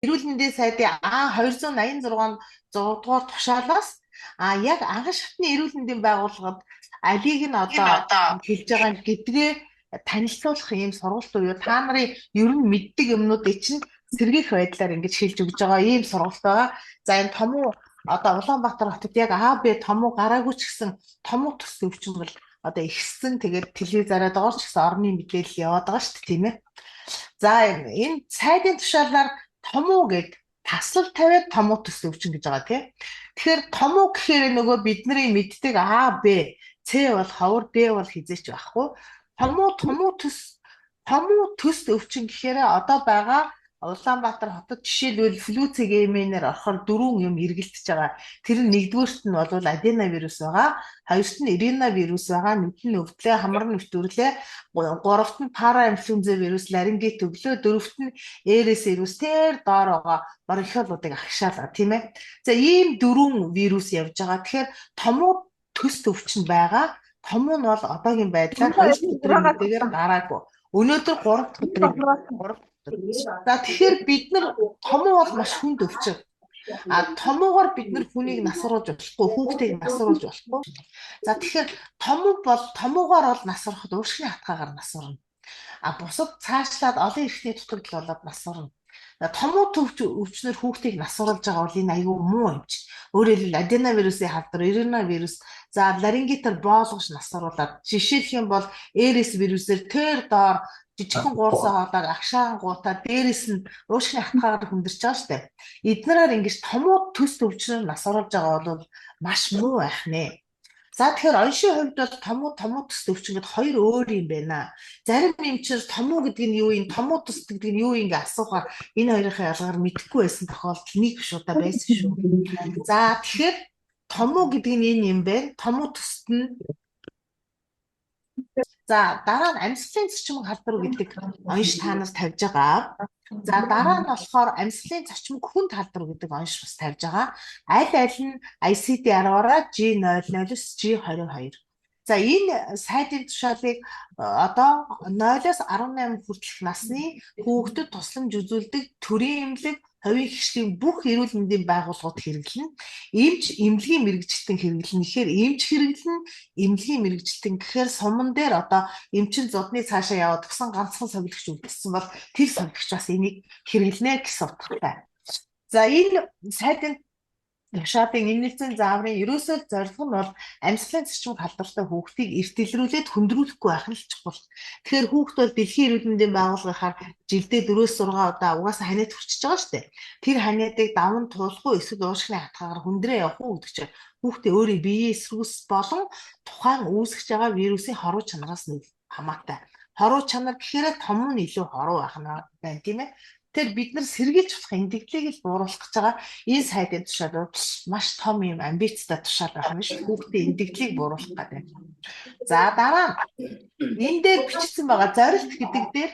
Эрүүл мэндийн сайдын А286 6 дугаар тушаалаас яг анхан шатны эрүүл мэндийн байгууллагад алийг нь одоо хэлж байгаа гэдгээ танилцуулах ийм сургалт буюу та нарын ер нь мэддэг юмнуудыг чинь сэргийх байдлаар ингэж хэлж өгж байгаа ийм сургалт байгаа. За, энэ томуу одоо Улаанбаатар хотод яг А, Б томуу гараагүй ч гэсэн томуу төс өвчин бол одоо ихссэн. Тэгээд телевизаараа доор ч гэсэн орны мэдээлэл яваад байгаа шүү дээ, тийм ээ. За, энэ сайдын тушаалаар томуу гээд таслал тавиад томуу төс өвчин гэж байгаа, тийм. Тэгэхээр томуу гэхээр нөгөө бидний мэддэг А, Б, С бол ховор, Д бол хэзээ ч байхгүй. Томуу төс өвчин гэхээр одоо байгаа Улаанбаатар хотод жишээлбэл flu C-гээр орохоор дөрвөн юм эргэлдэж байгаа. Тэр нь нэгдүгээрт нь бол аденовирус байгаа. Хоёрт нь риновирус байгаа. Нэг нь өвдлөө, хамар нь нэвтрүүлээ. Гуравт нь параинфлюенза вирус, ларингит өглөө. Дөрөвт нь RS вирус, тэр доор байгаа бронхиолуудыг агшаалаа, тийм ээ. За, ийм дөрвөн вирус явж байгаа. Тэгэхээр томуу төс өвчин байгаа. Томуу нь бол одоогийн байдлаар 2 өдрийн мэдээгээр гараагүй. Өнөөдөр 3 дахь өдрийн 3. За, тэгэхээр бид нар томуу бол маш хүнд өвчин. А томуугаар бид нар хүнийг нас оруулж болохгүй, хүүхдийг нас оруулж болохгүй. За, тэгэхээр томуу бол томуугаар бол нас ороход уушгины хатгаагаар нас орно. А бусад цаашлаад олон эрхний дутагдал болоод нас орно. Томуу төвч өвчнөр хүүхдийг нас оруулж байгаа бол энэ аюу муу юм чи. Өөрөөр хэлбэл, аденовирусын халдвар, риновирус, за ларингитаар боолгош нас оруулаад, жишээлх юм бол RS вирусээр тэр доор жижигхэн гуурсан хоолойг агшаангуудаа дээрэс нь уушгины хатгаагаар хүндэрч байгаа штэ. Эднэрээр ингэж томуу төс өвчнөр нас оруулж байгаа бол маш муу байх нэ. За, тэгэхээр оншийн хувьд бол томуу, томуу төс өвчин гэд хоёр өөр юм байна. Зарим эмчээр томуу гэдэг нь юу юм, томуу төс гэдэг нь юу юм гэж асуухаар энэ хоёрын ялгаар мэдэхгүй байсан тохиолдол нэг биш удаа байсан шүү. За, тэгэхээр томуу гэдэг нь энэ юм байна. Томуу төст нь. За, дараа нь амьсгалын зочмог халдвар гэдэг онш та нар тавьж байгаа. За, дараа нь болохоор амьсгалын зочмог хүнд халдвар гэдэг онш бас тавьж байгаа. Аль аль нь ICD-10-аараа G00-с G22. За, энэ сайдын тушаалыг одоо 0-оос 18 хүртэлх насны хүүхдэд тусламж үзүүлдэг төрийн эмнэлэг, хувийн хөгжлийн бүх эрүүл мэндийн байгууллагууд хэрэглэнэ. Эмч, эмнэлгийн мэргэжилтэн хэрэглэнэ гэхээр эмч хэрэглэнэ, эмнэлгийн мэргэжилтэн гэхээр суман дээр одоо эмчин зудны цаашаа яваад гисэн ганцхан совилогч үлдсэн бол тэр совилогч бас энийг хэрэглэнэ гэсэн утгатай. За, энэ сайдын тушаалын эмнэлзэн зааврын ерөөсөө зорилго нь бол амьсгалын зочмог халдвартай хүүхдийг эрт илрүүлээд хүндрүүлэхгүй байх нь л чухал. Тэгэхээр хүүхд бол дэлхийн эрүүл мэндийн байгууллагынхаар жилдээ 4-6 удаа угаасаа ханиад хүрчиж байгаа шүү дээ. Тэр ханиадыг даван туулах уу эсвэл уушгины хатгаагаар хүндрээ явах уу гэдэг чинь хүүхдээ өөрийн биеийн эсэргүүц болон тухайн үүсгэж байгаа вирусын хоруу чанараас нэг хамаатай. Хоруу чанар гэхээр том нь илүү хоруу байх нь байна, тийм ээ. Тэгэхээр бид нар сэргийлж болох эндэгдлийг л бууруулах гэж байгаа энэ сайдын тушаал бол маш том юм амбицтай тушаал байх юм шүү. Хүүхдийн эндэгдлийг бууруулах гэдэг. За, дараа нь энэ дээр бичсэн байгаа зорилт гэдэг дээр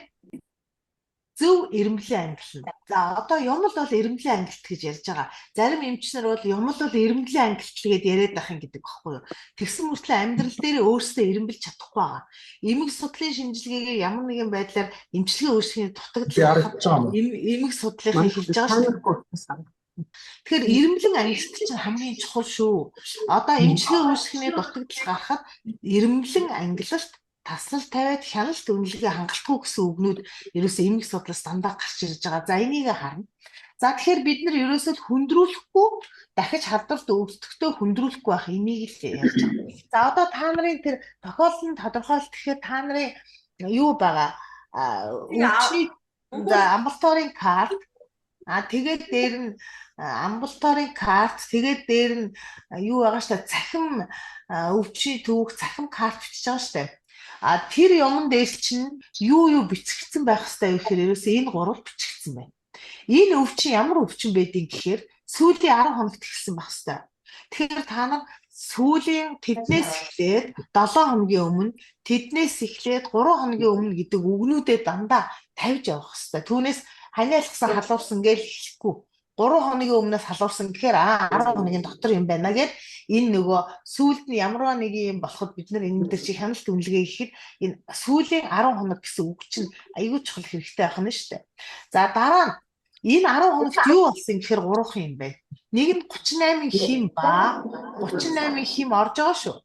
зөв эрэмбэлийн ангилал. За, одоо юмл бол эрэмбэлийн ангилалт гэж ярьж байгаа. Зарим эмчнэр бол юмл бол эрэмбэлийн ангилалт гэдээ яриад байх юм гэдэг багхгүй юу. Тэгсэн мөртлөө амьдрал дээр өөрсдөө эрэмбэлж чадахгүй байгаа. Эмэг судлалын шинжилгээгээ ямар нэгэн байдлаар эмчилгээ өөрчлөхийн дутагдал эмэг судлалын хэлж байгаа шүү. Тэгэхээр эрэмблэн ангилалт чинь хамгийн чухал шүү. Одоо эмчилгээ үйлчлэхний дутагдал гарахад эрэмблэн ангилалт, таслал тавиад хяналт үнэлгээ хангалтгүй гэсэн үгнүүд ерөөсөө эмэг судлаас дандаа гарч ирж байгаа. За, энийг харна. За, тэгэхээр бид нар ерөөсөө хүндрүүлэхгүй, дахиж халдварт өвдөхдөө хүндрүүлэхгүй байх энийг л ярьж байгаа. За, одоо та нарын тэр тохиолдол нь тодорхойлт гэхээр та нарын юу байгаа? Өвчний, за, амбулаторийн карт. А тэгээд дээр нь амбулаторийн карт, тэгээд дээр нь юу байгаа штэ, цахим өвчний түүх, цахим карт бичиж байгаа штэ. А тэр юмн дээр чинь юу юу бичигдсэн байх хэвээр вэ гэхээр ерөөсөө энэ гурав бичигдсэн байна. Энэ өвчин ямар өвчин байдгийг гэхээр сүүлийн 10 хоногт эхэлсэн байх хэвээр. Тэгэхээр та нар сүүлийн тэднээс эхлээд 7 хоногийн өмнө, тэднээс эхлээд 3 хоногийн өмнө гэдэг үгнүүдээ дандаа тавьж явах хэвээр. Түүнээс ханиалгасан, халуурсан гэж хэлэхгүй. 3 хоногийн өмнөөс халуурсан гэхээр 10 хоногийн дотор юм байна гэд энэ нөгөө сүүлд нь ямарваа нэг юм болоход бид нар энэ дээр чи хяналт үнэлгээ гэхэд энэ сүүлийн 10 хоног гэсэн үг чинь аюул чухал хэрэгтэй байх нь шүү дээ. За, дараа нь Энэ 10 хоногт юу болсон гэхээр гурван юм байна. Нэг нь 38 хим ба 38 хим орж байгаа шүү.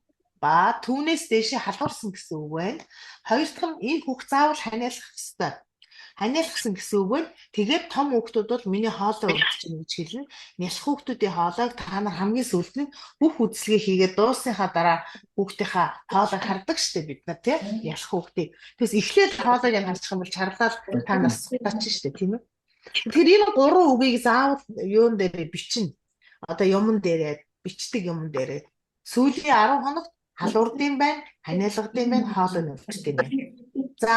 Ба түүнээс дээшээ халуурсан гэсэн үг байна. Хоёр дахь нь энэ хүүхд заавал ханиалах ёстой. Ханиалгасан гэсэн үг байна. Тэгээд том хүүхдүүд бол миний хоолой өвдөж байна гэж хэлнэ. Нялх хүүхдүүдийн хоолойг та нар хамгийн сүүлд нь бүх үзлэгээ хийгээд дууссныхаа дараа хүүхдийнхаа хоолойг хардаг штэ бид нар тий. Нялх хүүхдийг. Тэгээс эхлээд хоолойг нь харчих юм бол чарлаад та нар сутаач штэ тийм ээ. Тэгэхээр энэ гурван үгийг заавал юун дээрээ бичнэ. Одоо юмн дээрээ бичдэг юмн дээрээ. Сүүлийн 10 хоногт халуурдын байна, ханиалгадын байна, хоолой нь өвчтөй байна. За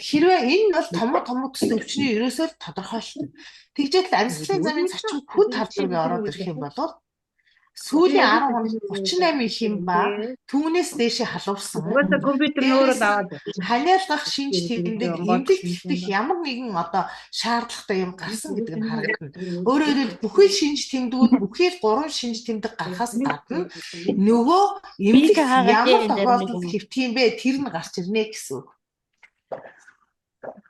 хэрвээ энэ бол томоо томоо төслийн өвчний ерөөсөө л тодорхойлолт. Тэгжээд л амьсгалын замын зочин хүн тал руу ороод ирэх юм бол сүүлийн 10 хоногт 38 хим ба түүнээс дээшээ халуурсан. Угаасаа компьютер нь өөрөө аваад. Ханиалгах шинж тэмдэг, эмдэх тэлтэх ямар нэгэн одоо шаардлагатай юм гарсан гэдэг нь харагдана. Өөрөөр хэлбэл бүхэл шинж тэмдгүүд, бүхэл гурван шинж тэмдэг гарахаас гадна нөгөө эмдэх ямар тохиолдолд хэвтэх юм бэ? Тэр нь гарч ирнэ гэсэн үг.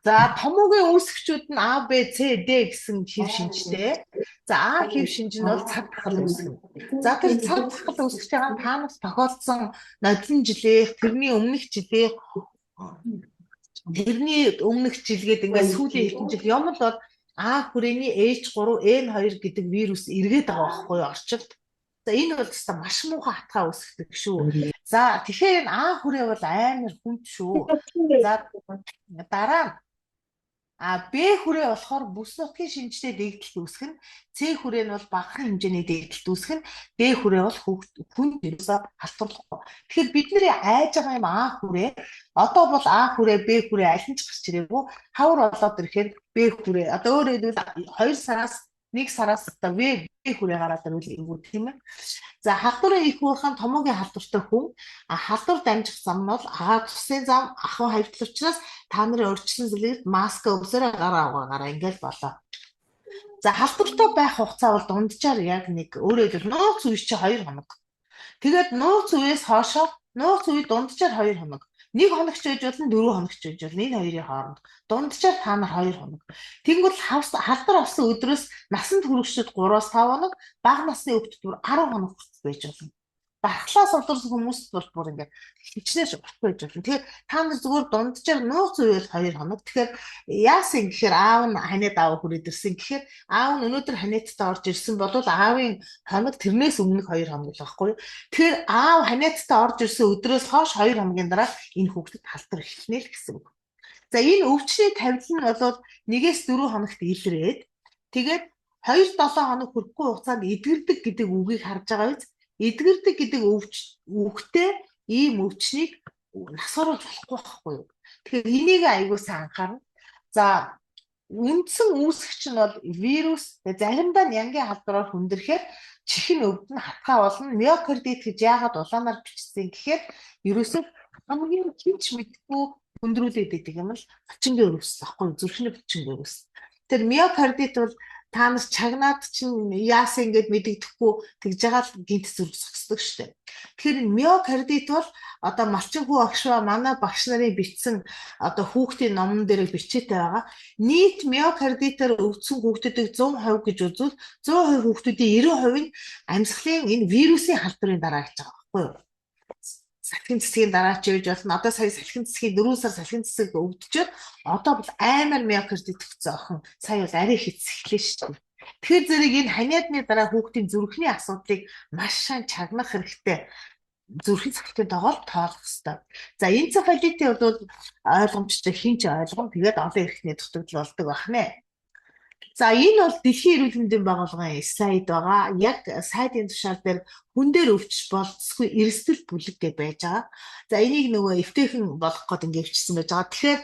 За томоогийн үүсгчүүд нь А, Б, С, Д гэсэн хэв шинжтэй. За А хэв шинж нь бол цаг тахал үүсгэнэ. За тэр цаг тахал үүсгэж байгаа нь та нарт тохиолдсон нодлон жилийнх, тэрний өмнөх жилийнх, тэрний өмнөх жилгээд ингээд сүүлийн хэдэн жил юм л бол А хүрээний H3 N2 гэдэг вирус эргээд байгаа байхгүй юу орчилд. За энэ бол өстой маш муухай хатгаа үүсгдэг шүү. За тэгэхээр энэ А хүрээ бол амар хүнд шүү. За дараа нь А Б хүрээ болохоор бүс нутгийн шинжтэй дэгдэлт үүсгэх нь, С хүрээ нь бол багахан хэмжээний дэгдэлт үүсгэх нь, Д хүрээ бол хүнд ерөөсөө халдварлахгүй. Тэгэхээр бидний айж байгаа юм А хүрээ одоо бол А хүрээ Б хүрээ аль нь ч гарч ирээгүй. Хавар болоод ирэхээр Б хүрээ одоо өөрөөр хэлбэл 2 сараас 1 сараас одоо В Б хүрээ гараад ирвэл эвгүй тийм ээ. За халдварын их уурхайн томоогийн халдвартай хүн халдвар дамжих зам нь бол агаар цусын зам, ахуй хавьтал учраас та нарын урьдчилан зүйлээр маска өмсөрөө гараа угаагаараа ингээл болоо. За халдвартай байх хугацаа бол дунджаар яг нэг өөрөөр хэлбэл нууц үе чи 2 хоног. Тэгээд нууц үеэс хоошоо нууц үе дунджаар 2 хоног. 1 хоног ч байж болно, 4 хоног ч байж болно. Энэ хоёрын хооронд дунджаар та нар 2 хоног. Тэнгүүл халдвар авсан өдрөөс насанд хүрэгчдэд 3-5 хоног, бага насны хүүхдэд бүр 10 хоног хүртэл байж болно. Дархлаа суларсан хүмүүст бол бүр ингээд хичнээн урт байж болно. Тэгэхээр та нар зүгээр дунджаар нууц үеэл 2 хоног. Тэгэхээр яасан гэхээр аав нь ханиад аав хүрээд ирсэн гэхээр аав нь өнөөдөр ханиадтай орж ирсэн бол аавын хоног тэрнээс өмнөх 2 хоног л байхгүй юу? Тэгэхээр аав ханиадтай орж ирсэн өдрөөс хойш 2 хоногийн дараа энэ хүүхдэд халдвар эхэлнэ л гэсэн үг. За энэ өвчний тавилан нь бол 1-4 хоногт илрээд тэгээд 2-7 хоног хүрэхгүй хугацаанд эдгэрдэг гэдэг үгийг харж байгаа биз? Эдгэрдэг гэдэг үгтэй ийм өвчнийг нас оруулж болохгүй байхгүй юу? Тэгэхээр энийг аягүй сайн анхаарна. За үндсэн үүсгч нь бол вирус, заримдаа нь янгийн халдвараар хүндрэхээр чихэн өвдөн хатгаа болно. Миокардит гэж яагаад улаанаар бичсэн гэхээр ерөөсөө хамгийн хинч мэдгүй хүндрүүлээд байдаг юм л булчингийн өрөвсөл байхгүй юу? Зүрхний булчингийн өрөвсөл. Тэр миокардит бол та нар чагнаад чинь яасан ингээд мэдэгдэхгүй тэгж байгаа л гинт зүрх зогсдог шүү дээ. Тэгэхээр миокардит бол одоо Малчинхүү багш ба манай багш нарын бичсэн одоо хүүхдийн номон дээр бичээтэй байгаа. Нийт миокардитаар өвдсөн хүүхдүүдийг 100% гэж үзвэл 100% хүүхдүүдийн 90% нь амьсгалын энэ вирусын халдварын дараа гэж байгаа байхгүй юу? Салхин цэцгийн дараа ч байж болно. Одоо сая салхин цэцгийн 4 сар салхин цэцэг өвдөжөөд одоо бол амар миокардит өгсөн охин сая бол арай хэцэхлээ шүү дээ. Тэгэхээр зэрэг энэ ханиадны дараа хүүхдийн зүрхний асуудлыг маш сайн чагнах хэрэгтэй. Зүрхийн цахилгаан тоогоор тоолох хэрэгтэй. За энцефалитийн бол ойлгомжтой хин ч ойлгом тэгээд олон эрхний дутагдал болдог байх нэ. За энэ бол Дэлхийн эрүүл мэндийн байгууллагын слайд байгаа. Яг сайдын тушаал дээр хүн дээр өвч болцсгүй эрсдэл бүлэг гэж байж байгаа. За энийг нөгөө эвтэйхэн болгох гээд ингэ өвчсөн байж байгаа. Тэгэхээр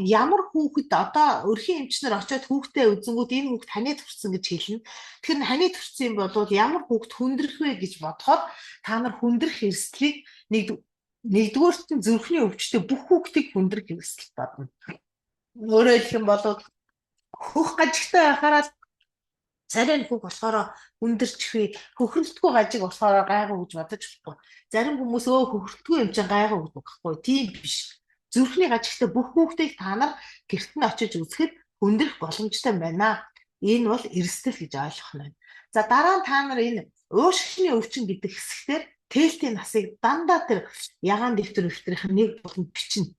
ямар хүүхэд одоо өрхийн эмчнэр очиод хүүхдээ үзэнгүүт энэ хүүхэд ханиад төрсөн гэж хэлнэ. Тэгэхээр ханиад төрсөн юм бол ямар хүүхэд хүндрэх вэ гэж бодоход та нар хүндрэх эрсдлийг нэгдүгээрт нь зүрхний өвчтэй бүх хүүхдийг хүндрэх эрсдэл бодно. Өөрөөр хэлэх юм бол хөх гажигтай байхаараа зарим хүүх болохоор хүндэрчихвээ, хөхрөлтгүй гажиг болохоор гайгүй гэж бодож болохгүй. Зарим хүмүүс хөхрөлтгүй юм чинь гайгүй гэдэг байхгүй. Тийм биш. Зүрхний гажигтай бүх хүүхдийг та нар гэрт нь очиж үзэхэд хүндрэх боломжтой байна. Энэ бол эрсдэл гэж ойлгох нь байна. За дараа нь та нар энэ уушгины өвчин гэдэг хэсгээр тээлтийн насыг дандаа тэр ягаан дэвтэр дэвтрийн нэг болонд бичнэ.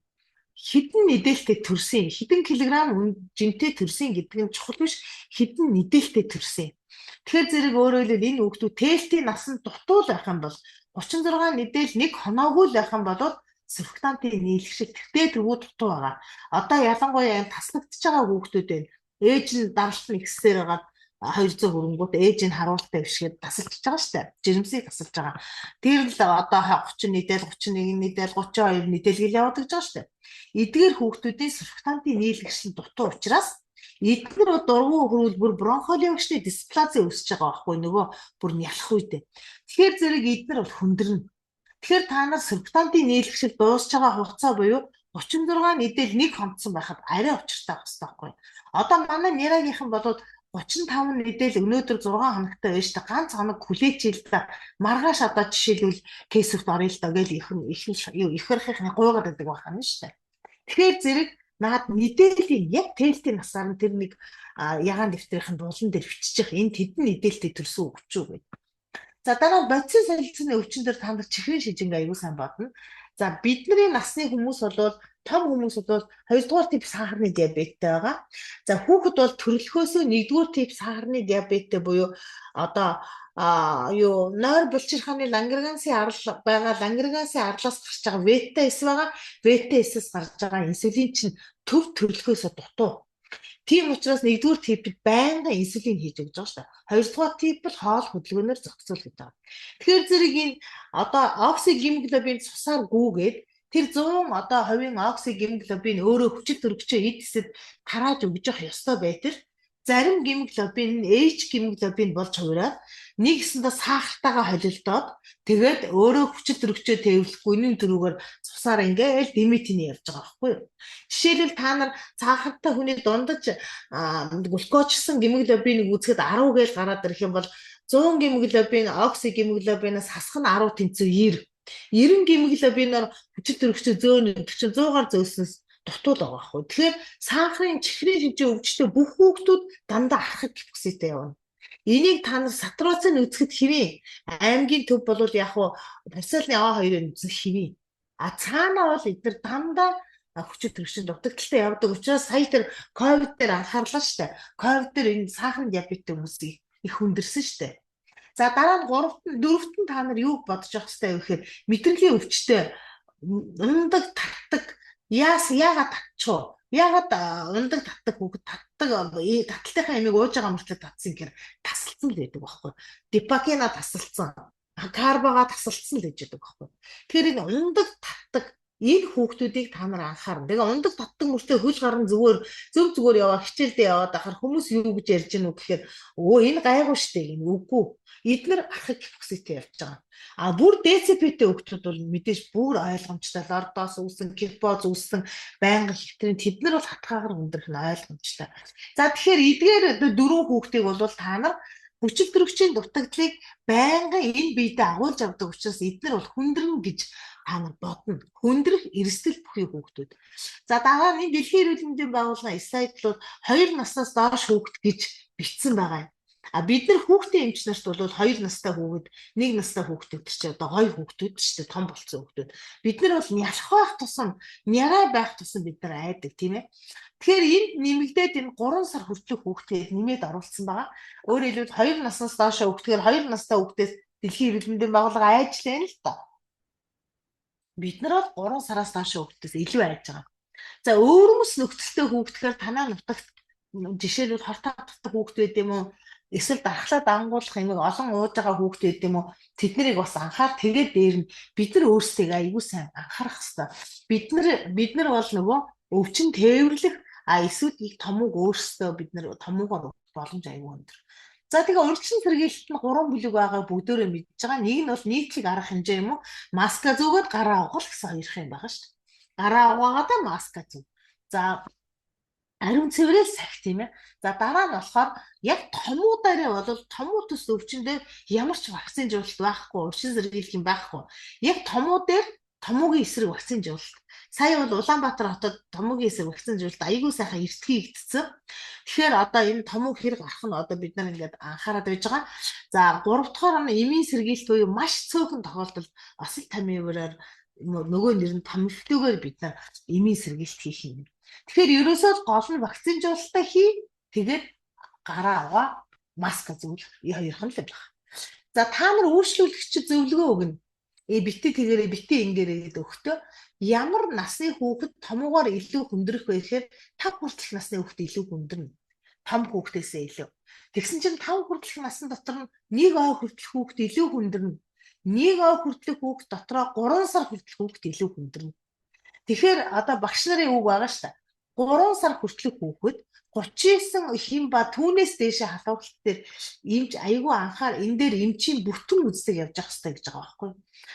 Хэдэн мэдээлэлтэй төрсөн, хэдэн килограмм жинтэй төрсөн гэдэг нь чухал биш, хэдэн мэдээлэлтэй төрсөн. Тэгэхээр зэрэг өөрөөр хэлбэл энэ хүүхдүүд тээлтийн нас нь дутуу байх юм бол 36 мэдээлэл нэг хоноогүй л байх юм бол сурфактантын нийлэгшил тэртээ тэргүй дутуу байгаа. Одоо ялангуяа энэ таслагдчихж байгаа хүүхдүүд байна. Ээж нь даралт нь ихсээр байгаа 200 хөрөнгөт ээж нь харуултаа бишгээд тасалчихж байгаа шүү дээ. Жирэмсийг тасалж байгаа. Тэр л одоо 30 нийтэл 31 нийтэл 32 нийтэл гэл яваад гэж байгаа шүү дээ. Эдгээр хүүхдүүдийн сурфактантын нийлэгшил дутуу учраас эдгээр дургуун хөрвөл бүр бронхолиогчны дисплази өсөж байгаа байхгүй нөгөө бүр нялх үедээ. Тэгэхээр зэрэг эдгээр бол хүндэрнэ. Тэгэхээр та нар сурфактантын нийлэгшил дуусч байгаа хугацаа буюу 36 нийтэл нэг хонцсон байхад арай учиртай байх хэрэгтэй байхгүй. Одоо манай Нерагийнхан болоод 35 нийтэл өнөөдөр 6 хоногтой байж та ганц хоног хүлээчихэл та маргааш одоо жишээлбэл кейсвт орё л доо гэл их их юу их хэрхийнхний гуйгаад байдаг байх юм шүү дээ. Тэгэхээр зэрэг наад мэдээллийн яг тээлтийн насаар нь тэр нэг ягаан дэвтрийн булан дээр биччих энэ тэдэн мэдээлэлтэй төрсөн өгч үү гэдэг. За дараа нь бодисын солилцооны өвчин дээр та нар чихрийн шижинг аягүй сайн бодно. За бидний насны хүмүүс бол том хүмүүс бол 2 дугаар тип сахарны диабеттэй байгаа. За хүүхэд бол төрөлхөөсөө 1 дугаар тип сахарны диабеттэй буюу одоо юу нойр булчирхааны Лангергансын арал байгаа Лангергансын арлаас гарч байгаа бета эс байгаа. Бета эсээс гарч байгаа инсулин чинь төв төрөлхөөсөө дутуу. Тийм учраас нэгдүгээр типд байнгын инсулин хийж өгч байгаа шүү дээ. Хоёрдугаар тип бол хоол хөдөлгөөнөөр зохицуул гэж байгаа. Тэгэхээр зэрэг энэ одоо оксигемоглобин цусаар гүгээд тэр 100 одоо хувийн оксигемоглобин өөрөө хүчит төрөгчөө эд эсэд тарааж өгж явах ёстой байтал зарим гемоглобин нь H гемоглобин болж хувираад нэг гэсэндээ сахартайгаа холилдоод тэгээд өөрөө хүчит төрөгчөө тээвлэхгүй үнэн төрүүгээр цусаар ингээл димитиний явж байгаа байхгүй юу. Жишээлбэл та нар сахартай хүний дундаж глюкозчсон гемоглобиныг үзэхэд 10 гээл гараад ирэх юм бол 100 гемоглобин оксигемоглобинаас хасах нь 10.90. 90 гемоглобиноор хүчит төрөгчөө зөөнө гэдэг чинь 100-аар зөөснөөс дутуу л байгаа байхгүй. Тэгэхээр сахарын чихрийн шижин өвчтэй бүх хүүхдүүд дандаа архаг гипокситэй явна. Энийг та нар сатурацийг үзэхэд хэвийн. Аймгийн төв бол яг хуу парциалны А2-ыг үзэх хэвийн. А цаанаа бол эдгээр дандаа хүчит төрөгчөнд дутагдaltaй явдаг учраас сая тэр ковид дээр анхаарлаа штэ. Ковид дээр энэ сахарын диабеттэй хүмүүсийг их хүндэрсэн штэ. За дараа нь 3-т нь 4-т нь та нар юу бодож явах хэрэгтэй вэ гэхээр мэдрэлийн өвчтөй ундаг татдаг яагаад татчих вэ? Яагаад ундаг татдаг хүүхэд татдаг таталтынхаа эмийг ууж байгаа мөртлөө татсан гэхээр тасалдсан л байдаг байхгүй. Депакина тасалдсан. Карбага тасалдсан л гэж байдаг байхгүй. Тэгэхээр энэ ундаг татдаг энэ хүүхдүүдийг та нар анхаарна. Тэгээ ундаг татдаг мөртөө хөл гарan зүгээр зөв зүгээр яваа хичээлдээ яваад ахаар хүмүүс юу гэж ярьж гэнэ үү гэхээр өө энэ гайгүй штэ гэнэ үгүй. Эднэр архаг гипокситэй явж байгаа. А бүр ДЦП-тэй хүүхдүүд бол мэдээж бүр ойлгомжтой лордоос үүсэн, кипоз үүсэн, байнгын хэвтрийн тэд нар бол хатгаагаар өндрөх нь ойлгомжтой. За тэгэхээр эдгээр дөрвөн хүүхдийг бол та нар хүчил төрөгчийн дутагдлыг байнгын энэ биедээ агуулж авдаг учраас эднэр бол хүндэрнэ гэж та нар бодно. Хүндрэх эрсдэл бүхий хүүхдүүд. За дараа нь энэ Дэлхийн эрүүл мэндийн байгууллагын слайд бол 2 наснаас доош хүүхэд гэж бичсэн байгаа юм. А бид нар хүүхдийн эмч нарт бол 2 настай хүүхэд, 1 настай хүүхдүүд чи одоо гоё хүүхдүүд шүү дээ, том болцсон хүүхдүүд. Бид нар бол нялх байх тусам, нярай байх тусам бид нар айдаг, тийм ээ. Тэгэхээр энд нэмэгдээд энэ 3 сар хүртэлх хүүхдээ нэмээд оруулсан байгаа. Өөрөөр хэлбэл 2 наснаас доош хүүхдгээр 2 настай хүүхдээс Дэлхийн эрүүл мэндийн байгууллага айжлаа л та. Бид нар бол 3 сараас доош хүүхдээс илүү айж байгаа. За өвөрмөс нөхцөлтэй хүүхдгээр танаа нутагт жишээлбэл хортой татдаг хүүхд байд юм уу? Эсвэл дархлаа дангуулах юм олон ууж байгаа хүүхд байд юм уу? Тэднийг бас анхаар тэгээд дээр нь бид нар өөрсдөө аягүй сайн анхаарах хэрэгтэй. Бид нар бол нөгөө өвчин тээвэрлэх а эсвэл их томууг өөрсдөө бид нар томуугаар боломж аягүй өндөр. За тэгээ урьдчилан сэргийлэлт нь 3 бүлэг байгаа бүгдөөрөө мэдж байгаа. Нэг нь бол нийтлэг арга хэмжээ юм уу? Маска зөөгөөд гараа угаал гэсэн хоёр юм байгаа шүү дээ. Гараа угаагаад маска зөв. За ариун цэврэл сахи тийм ээ. За дараа нь болохоор яг томуудаараа бол томуу төс өвчнөд ямар ч вакцин жуулалт байхгүй, урьдчилан сэргийлэх юм байхгүй. Яг томуу дээр Томуугийн эсрэг вакцинжуулалт. Сая бол Улаанбаатар хотод томуугийн эсрэг вакцинжуулалт айгүй сайхан эрт хийгдсэн. Тэгэхээр одоо энэ томуу хэрэг гарах нь одоо бид нар ингээд анхаарал байж байгаа. За 3 дахь нь эмийн сэргийлт буюу маш цөөхөн тохиолдолд осол тамивраар нөгөө нэр нь тамифтүүгээр бид нар эмийн сэргийлт хийх юм. Тэгэхээр ерөөсөө л гол нь вакцинжуулалтаа хий. Тэгээд гараа аваа, маска зүүл. Хоёрхан л байх. За та нар үйлчлүүлэгчид зөвлөгөө өгнө. Бити тэгэрээ бити ингээрээ гэдэг өгтөө ямар насны хүүхэд томуугаар илүү хүндрэх вэ гэхээр 5 хүртэлх насны хүүхэд илүү хүндэрнэ. Том хүүхдээсээ илүү. Тэгсэн чинь 5 хүртэлх насны дотор нь 1 ой хүртэлх хүүхэд илүү хүндэрнэ. 1 ой хүртэлх хүүхэд дотроо 3 сар хүртэлх хүүхэд илүү хүндэрнэ. Тэгэхээр одоо багш нарын үг байгаа шүү дээ. 3 сар хүртэлх хүүхэд 39 хин ба түүнээс дээшээ халуугалт дээр эмч айгүй анхаар энэ дээр эмчийн бүтэн үзлэг явж явах хэрэгтэй гэж байгаа байхгүй.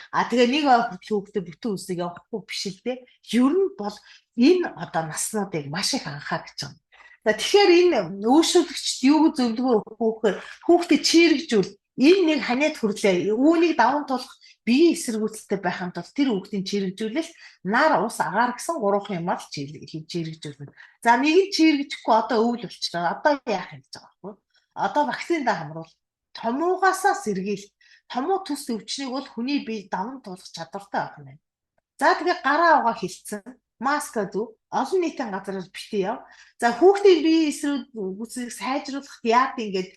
А тэгээ нэг ой хүртэл хүүхдээ бүтэн үзлэг явахгүй биш л дээ. Ер нь бол энэ одоо наснуудыг маш их анхаар гэж байгаа. За тэгэхээр энэ өөрчлөгчд юу зөвлөгөө өгөх вэ гэхээр хүүхдээ чийрэгжүүл энэ нэг ханиад хүрлээ. Үүнийг даван туулах биеийн эсэргүүцэлтэй байхын тулд тэр хүүхдийн чийрэгжүүлэл нар ус агаар гэсэн гурван юмар л чийрэгжүүлнэ. За нэг нь чийрэгжихгүй одоо өвөл болчихлоо. Одоо яах юм гэж байгаа байхгүй. Одоо вакциндаа хамруул. Томуугаасаа сэргийл. Томуу төс өвчнийг бол хүний бие даван туулах чадвартай байх нь. За тэгээ гараа угаа хилцэн, маска зүү, олон нийтийн газараар бити яв. За хүүхдийн биеийн эсрэг сайжруулахад яад ингээд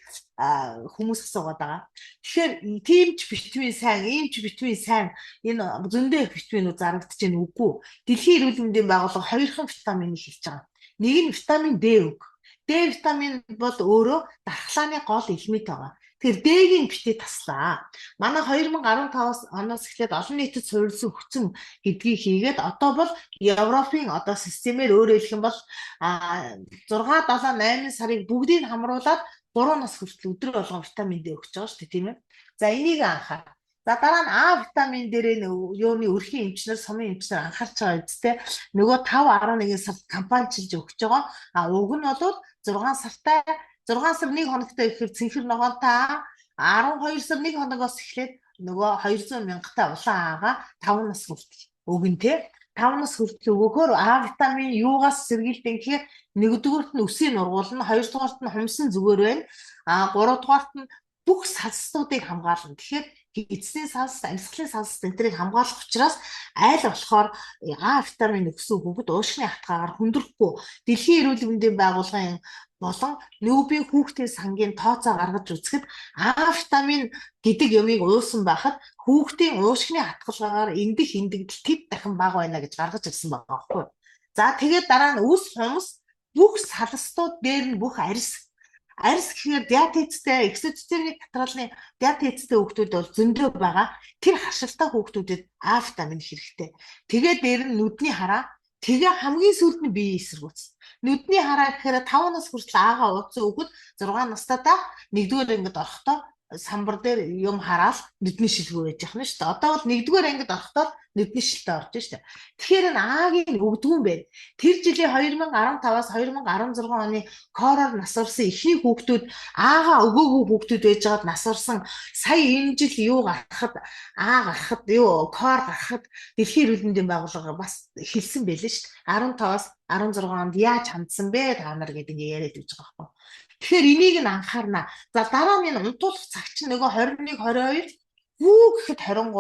хүмүүс асуугаад байгаа. Тэгэхээр тийм ч битвийн сайн, ийм ч битвийн сайн энэ зөндөө их битвинүүд зарагдаж байна үгүй. Дэлхийн эрүүл мэндийн байгууллага хоёрхан витаминыг хэлж байгаа. Нэг нь витамин D үг. D витамин бол өөрөө дархлааны гол элемент байгаа. Тэгэхээр D-гийн битээ таслаа. Манай 2015 оноос эхлээд олон нийтэд суурилсан хүчин гэдгийг хийгээд одоо бол Европын одоо системээр өөрөөр хэлэх юм бол 6 7 8 сарыг бүгдийг хамруулад 3 нас хүртэл өдөр болгон витамин D өгч байгаа шүү дээ, тийм ээ. За энийг анхаар. За дараа нь А витамин дээрээ юуны өрхийн эмчнэр, сумын эмчнэр анхаарч байгаа үстэй. Нөгөө 5 11 сард кампанчилж өгч байгаа. А уг нь бол 6 сартай 6 сар 1 хоногтой гэхээр цэнхэр ногоонтой 12 сар 1 хоногоос эхлээд нөгөө 200 мянгатай улаан аага 5 нас хүртэл өгнө те. 5 нас хүртэл өгөхөөр А витамин юугаас сэргийлдэг гэхээр нэгдүгüрт нь үсийг нургуулна, хоёрдугаарт нь хумсан зүгээр байна. А гуравдугаарт нь бүх салстуудыг хамгаална. Тэгэхээр эцсийн салс, амьсгалын салс энтрийг хамгаалах учраас аль болохоор А витамин өгсөн хүүхэд уушгины хатгаагаар хүндрэхгүй. Дэлхийн эрүүл мэндийн байгууллагын болон нүүбийн хүүхдийн сангийн тооцоо гаргаж үзэхэд А витамин гэдэг юмыг уусан байхад хүүхдийн уушгины хатгалгаагаар эндэх эндэгдэл тэд дахин бага байна гэж гаргаж ирсэн байгаа байхгүй. За тэгээд дараа нь үс хумс бүх салстууд дээр нь бүх арьс. Арьс гэхээр диабеттэй, эксоцитерний катралны диабеттэй хүүхдүүд бол зөндөө байгаа. Тэр харшилтай хүүхдүүдэд А витамин хэрэгтэй. Тэгээд дээр нь нүдний хараа, тэгээ хамгийн сүүлд нь биеийн эсэргүүцэл. Нүдний хараа гэхээр 5 нас хүртэл Агаа ууцсан хүүхэд 6 настай та 1-р ангид орохдоо самбар дээр юм хараал нүдний шилгүү байж яах нь шүү дээ. Одоо бол 1-р ангид орохдоо нүдний шилтэй орж шүү дээ. Тэгэхээр энэ А-гийн өгдгүүн юм байна. Тэр жилийн 2015-аас 2016 оны короор нас орсон эхний хүүхдүүд А-га өгөөгүй хүүхдүүд байж байгаад нас орсон. Сая энэ жил юу гарахад А гарахад юу кор гарахад Дэлхийн эрүүл мэндийн байгууллага бас хэлсэн байлээ шүү дээ. 15-аас 16 онд яаж хандсан бэ та нар гэдэг ингээ яриад байж байгаа байхгүй. Тэгэхээр энийг нь анхаарна. За дараа нь энэ унтуулах цаг чинь нөгөө 21 22 гүү гэхэд 23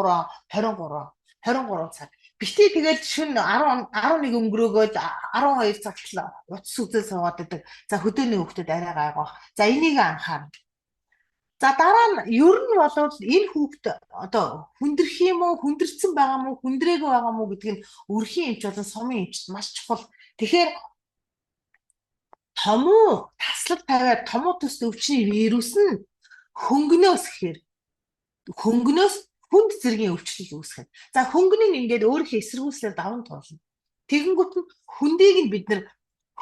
23 23 цаг. Бити тэгэл шөнө 10 11 өнгөрөөгөөд 12 цагт л утас үзэл суугаад байдаг. За хөдөөний хүүхдэд арай гайгүй. За энийг анхаарна. За дараа нь ер нь бол энэ хүүхд одоо хүндрэх юм уу, хүндэрсэн байгаа мó, хүндрээгүй байгаа мó гэдг нь өрхийн эмч болон сумын эмчд маш чухал. Тэгэхээр томуу таслаг тавиад томуу төс өвчний вирус нь хөнгөнөөс гэхээр хөнгөнөөс хүнд зэргийн өвчлөл үүсгэн. За хөнгөн нь ингээд өөрийнхөө эсэргүүцлээр даван туулна. Тэгэнгүүт нь хөндийг нь бид нэр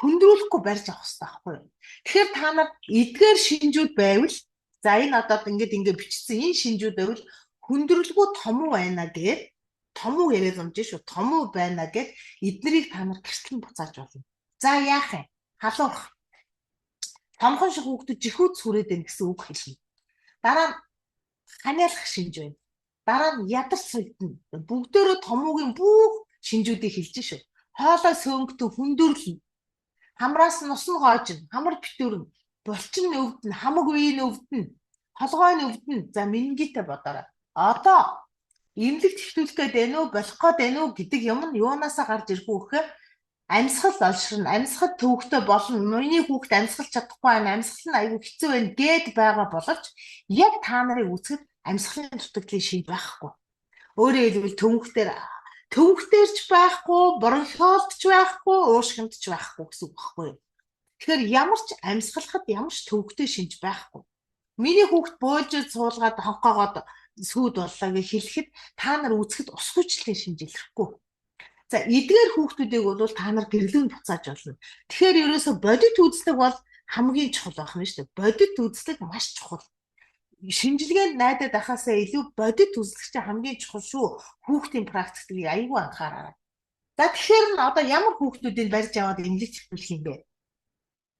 хөндрүүлэхгүй барьж авах хэрэгтэй байхгүй юу? Тэгэхээр та нар эдгээр шинжүүд байвал за энэ одоо ингээд ингээд бичсэн энэ шинжүүд байвал хүндрэлгүй томуу байна гэд томуу яриад зомж шүү. Томуу байна гэд эднэрийг та нар гэрчлэн буцааж болно. За яах юм? Халуурах. Томхон шиг хүүхдүүд жихүүд сүрээд байна гэсэн үг хэлнэ. Дараа нь ханиалах шинж байна. Дараа нь ядарч соёдно. Бүгдээрээ томуугийн бүх шинжүүдийг хэлж шүү. Хоолой сөөнгөтөн хүндүрлэнэ. Хамраас нь ус нь гоожино. Хамар битүүрнэ. Булчин нь өвдөнө. Хамаг үе нь өвдөнө. Толгой нь өвдөнө. За менингитээ бодоорой. Одоо эмнэлэгт хэвтүүлэх гээд байна уу, болох гээд байна уу гэдэг юм нь юунаасаа гарч ирэх үү гэхээр амьсгал олширно, амьсгал төвөгтэй болно. Миний хүүхэд амьсгалж чадахгүй байна, амьсгал нь айгүй хэцүү байна гэд байгаа боловч яг та нарыг үзэхэд амьсгалын дутагдлын шинж байхгүй. Өөрөөр хэлбэл төвөгтөр ч байхгүй, бронхиолд ч байхгүй, уушгинд ч байхгүй гэсэн үг байхгүй юу? Тэгэхээр ямар ч амьсгалахад ямар ч төвөгтэй шинж байхгүй. Миний хүүхэд бөөлжөөд суулгаад хонхоогоод сүйд боллоо гэж хэлэхэд та нар үзэхэд ус хүчлэлийн шинж илэрхгүй. За эдгээр хүүхдүүдийг бол та нар гэрлүүнд буцааж болно. Тэгэхээр ерөөсө бодит үзлэг бол хамгийн чухал байх нь шүү дээ. Бодит үзлэг маш чухал. Шинжилгээнд найдаад ахаасаа илүү бодит үзлэг чинь хамгийн чухал шүү. Хүүхдийн практикийг айгүй анхаараарай. За тэгэхээр нь одоо ямар хүүхдүүдийг барьж аваад эмнэлэг хэвтүүлэх юм бэ?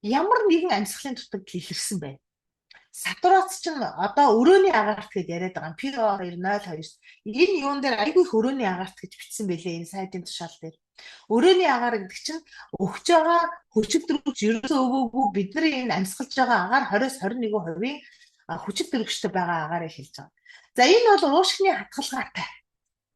Ямар нэгэн амьсгалын дутагдал илэрсэн байна. Сатурац чинь одоо өрөөний агаарт гэж яриад байгаа юм. PO2.02. Энэ юун дээр айгүй их өрөөний агаарт гэж бичсэн байлээ энэ сайтын тушаал дээр. Өрөөний агаар гэдэг чинь өгч байгаа хүчил төрөгч ерөөсөө өгөөгүй бидний энэ амьсгалж байгаа агаар 20-21% хүчил төрөгчтэй байгаа агаарыг хэлж байгаа. За энэ бол уушгины хатгалгаатай.